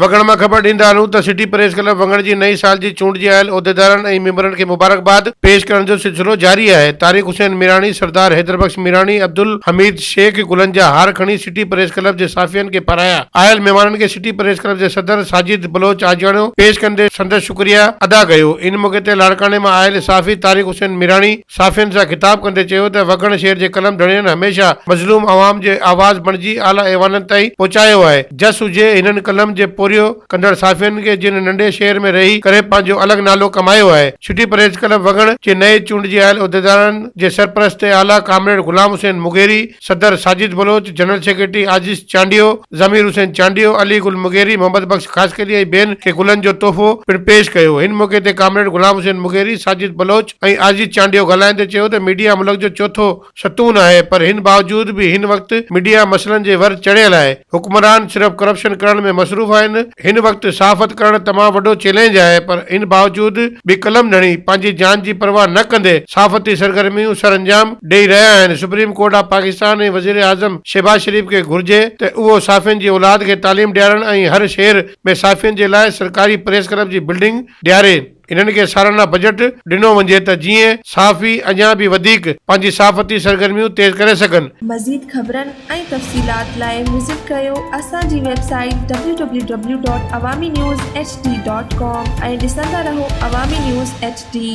وڳڻ مان خبر ڏيندا هلون ته سٽي پريس ڪلب وڳڻ جي نئين سال جي چونڊجي آيل عهديدارن ۽ ميمبرن کي مبارڪباد پيش ڪرڻ جو سلسلو جاري آهي. طارق حسين ميراڻي، سردار حيدر بخش ميراڻي، عبدالحميد شيخ گلن جا هار کڻي سٽي پريس ڪلب جي صحافين کي پارايا. آيل مهمانن کي سٽي پريس ڪلب جي صدر ساجد بلوچ آجياڻو پيش ڪندي سندس شڪريه ادا ڪيو. ان موقعي تي لاڙڪاڻي مان آيل صحافي طارق حسين ميراڻي صحافين سان خطاب ڪندي چيو ته وڳڻ شهر جي قلم ڌڻين هميشه مظلوم عوام جي آواز بڻجي اعليٰ ايوانن تائين پهچايو آهي، جس هجي هنن قلم جي پورهيو ڪندڙ صحافين کي جن ننڍي شهر ۾ رهي ڪري پنهنجو الڳ نالو ڪمايو آهي. سٽي پريس ڪلب وڳڻ جي نئين چونڊجي آيل عهديدارن جي سرپرست اعليٰ ڪامريڊ غلام حسين مغيري، صدر ساجد بلوچ، جنرل سيڪريٽري عاجز چانڊيو، ضمير حسين چانڊيو، علي گل مغيري، محمد بخش خاصخيلي ۽ ٻين کي گلن جو تحفو پڻ پيش ڪيو. هن موقعي تي ڪامريڊ غلام حسين مغيري، ساجد بلوچ ۽ عاجز چانڊيو ڳالهائيندي چيو ته ميڊيا ملڪ جو چوٿو ستون آهي پر هن باوجود به هن وقت ميڊيا مسئلن جي ور چڙهيل آهي، حڪمران صرف ڪرپشن ڪرڻ ۾ مصروف آهن، هن وقت صحافت ڪرڻ تمام وڏو چئلينج آهي پر ان باوجود به قلم ڌڻي پنهنجي جان جي پرواهه نه ڪندي صحافتي سرگرميون سرانجام ڏئي رهيا آهن، سپريم ڪورٽ آف پاڪستان ۽ وزيراعظم شهباز شريف کي گهرجي ته اهو صحافين جي اولاد کي تعليم ڏيارڻ ۽ هر شهر ۾ صحافين جي لاء سرڪاري پريس ڪلب جي بلڊنگ ڏياري انهن کي سالانه بجيٽ ڏنو وڃي ته جيئن صحافي اڃا به وڌيڪ پنهنجي صحافتي سرگرميون تيز ڪري سگهن. مزيد خبرن ۽ تفصيلات لاء وزٽ ڪريو اسان جي website W W W dot Awami news H D dot com ۽ ڏسندا رهو عوامي نيوز ايڇ ڊي.